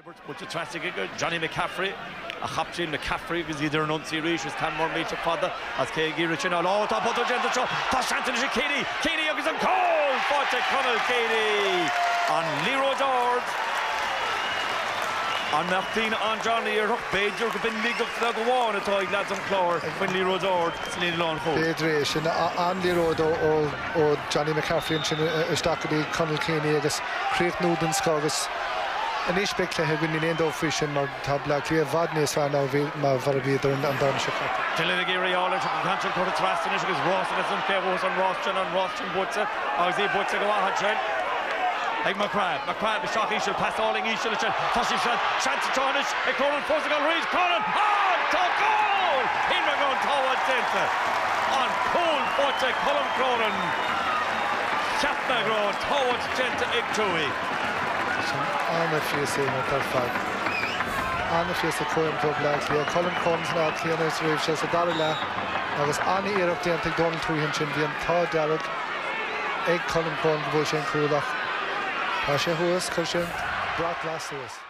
Buailte trasna ag Johnny McCaffrey, a chaiptín McCaffrey agus iad ar an ionsaí arís is ceann mór millteach fada as cé ag iarraidh sin a fháil. Tá botún déanta anseo, tá seans anois ag Keaney, Keaney agus an cúl faighte ag Conal Keaney! An liathróid ard. An mbeadh daoine ann John a déarfadh b'fhéidir go b'in laigeacht bheag amháin atá ag leaids an Chláir faoin liathróid ard sa líne lánchúil. B'fhéidir é sin. An-liathróid ó Johnny McCaffrey ansin isteach go dtí Conal Keaney agus críochnú den scoth agus anois beidh cluiche againn, níl aon dabht faoi sin mar tá Bleá Cliath i bhfad níos fearr ná mar a bhíodar an dom seo caite. Dillon ag iarraidh a fháil leis an gceann sin curtha trasna anois agus rás agus an cé a bhuafas an rás sin, an rás sin buaite agus í buaite go maith ansin ag McCrabb. McCrabb isteach íseal, pas álainn íseal ansin. Tá sí seans, seans anseo anois ag Cronin fós ag dul arís. Cronin! Ah! Tá cúl! Shíl mé go raibh an tsábháil déanta. An cúl faighte ag Colm Cronin. Cheap mé go raibh an tsábháil déanta ag Tuohy. Sin an-phíosa imeartha ar fad. An-phíosa comhimeartha ó Bhleá Cliath. Colm Cronin san áit chéanna is a raibh sé sa dara leath agus an-iarracht déanta ag Donal Tuohy ansin. Bhí an t-ádh dearg ag Colm Cronin go bhfuair sé an cúl ach tá sé thuas, chuir sé an brat glas suas.